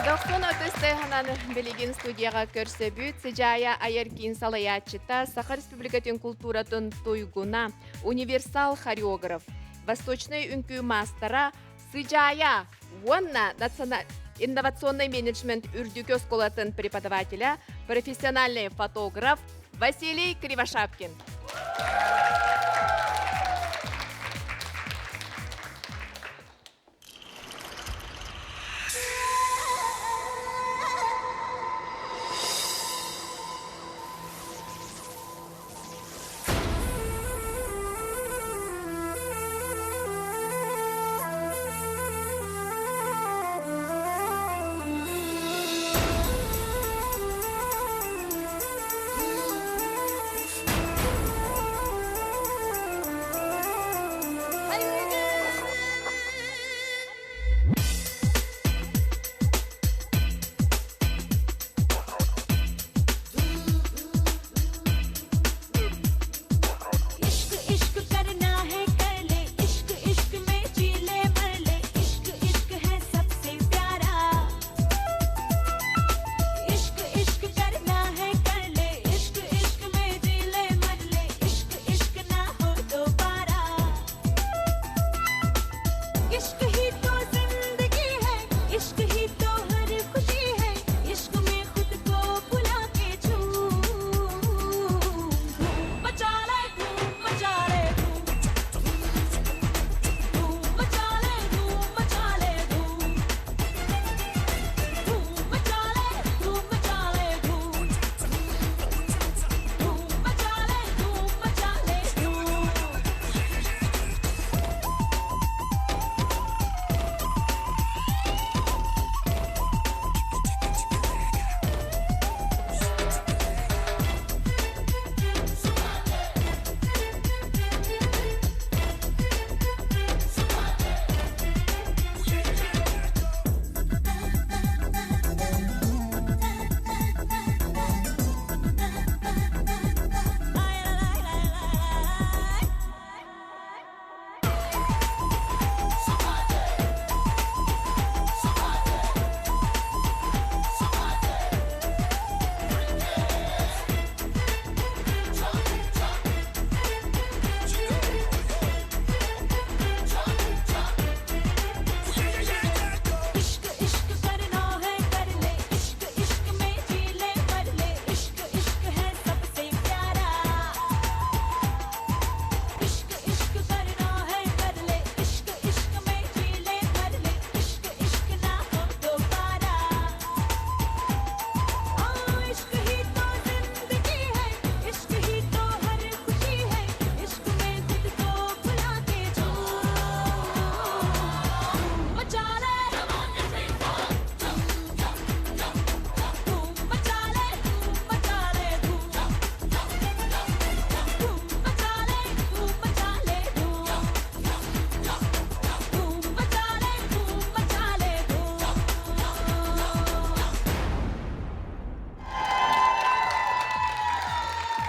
Дохсун ытыс тыаһынан билигин студияҕа көрсөбүт Сыдьаайа айар киин салайааччыта, Саха Республикатын култууратын туйгуна, универсал хореограф, восточнай үҥкүү маастара Сыдьаайа уонна инновационный менеджмент үрдүкү оскуолатын преподавателя, профессиональный фотограф Василий Кривошапкин.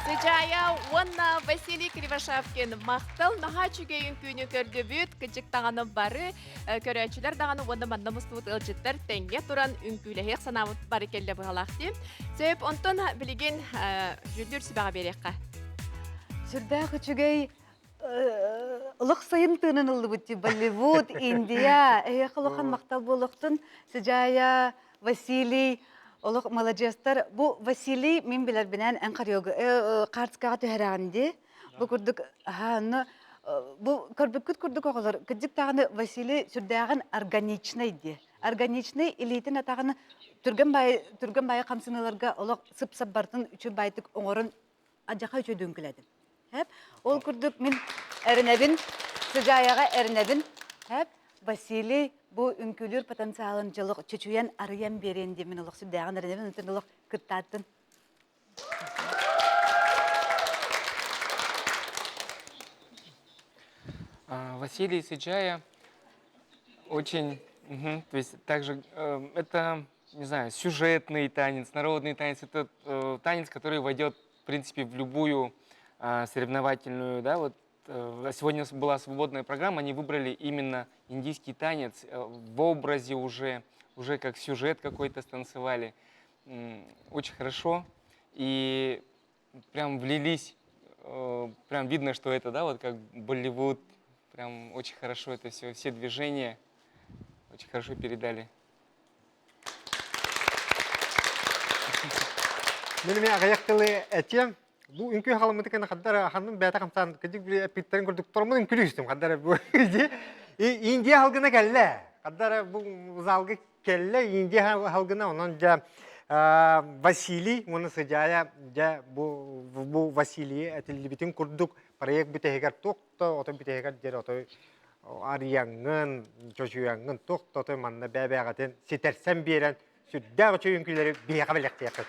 Сыдьаайа уонна Василий Кривошапкин махтал наһаа үчүгэй үҥкүүнү көрдүбүт. Кыдьык даҕаны бары көрөөччүлэр даҕаны уонна манна мустубут ыалдьыттар тэҥҥэ туран үҥкүүлэһиэх санаабыт бары кэллэ быһалаах дии. Сөп, онтон билигин дьүүллүүр сүбэҕэ биэриэххэ. Сүрдээх үчүгэй олох сайын тыынын ыллыбыт дии Болливуд, Индия. Эһиэхэ улахан махтал буолуохтун. Сыдьаайа, Василий, олох маладьыастар. Бу Василий мин билэрбинэн эн хаартыскаҕа түһэрэҕин дии. Бу курдук, аһаа, онно бу көрбүккүт курдук оҕолор, кырдьык даҕаны Василий сүрдээҕин органичный дии. Органичный илиитин атаҕын түргэн баайы түргэн баайы хамсаныыларга олох сып-сап бартын үчүгэй баайтык оҥорон адьаха үчүгэй дүҥкүлэдим. Хэп. Ол курдук мин эрэнэбин, Сыдьаайаҕа эрэнэбин. Хэп. Василий бу үҥкүүлүүр потенциалын дьолох чочуйан арыйан биэриэн диэн мин олох сүрдээҕин эрэнэбин, онтон олох кыттааттын. Василий Сыджая очень, мгм, то есть также это, не знаю, сюжетный танец, народный танец, это танец, который войдет, в принципе, в любую соревновательную, да, вот сегодня была свободная программа, они выбрали именно индийский танец в образе уже уже как сюжет какой-то станцевали. Очень хорошо. И прям влились, прям видно, что это, да, вот как Болливуд, прям очень хорошо это все, все движения очень хорошо передали. Мин эмиэ аҕыйах тылы этиэм. Бу үҥкүү халаммыты кэннэ хаддара ханным бэйэтэ хамсаан кырдьык били эппиттэрин курдук тормун үҥкүүлүү түстүм хаддара бу Индия халгына кэллэ. Хаддара бу залга кэллэ Индия халгына онон дьэ Василий уонна Сыдьаайа дьэ бу бу Василий этиллибитин курдук проект бүтэһигэр туох да отой бүтэһигэр диэри отой арыйаҥҥын, чочуйаҥҥын туох да отой манна бэйэ-бэйэҕитин ситэрсэн биэрэн сүрдээх үчүгэй үҥкүүлэри биһиэхэ бэлэхтиэххит.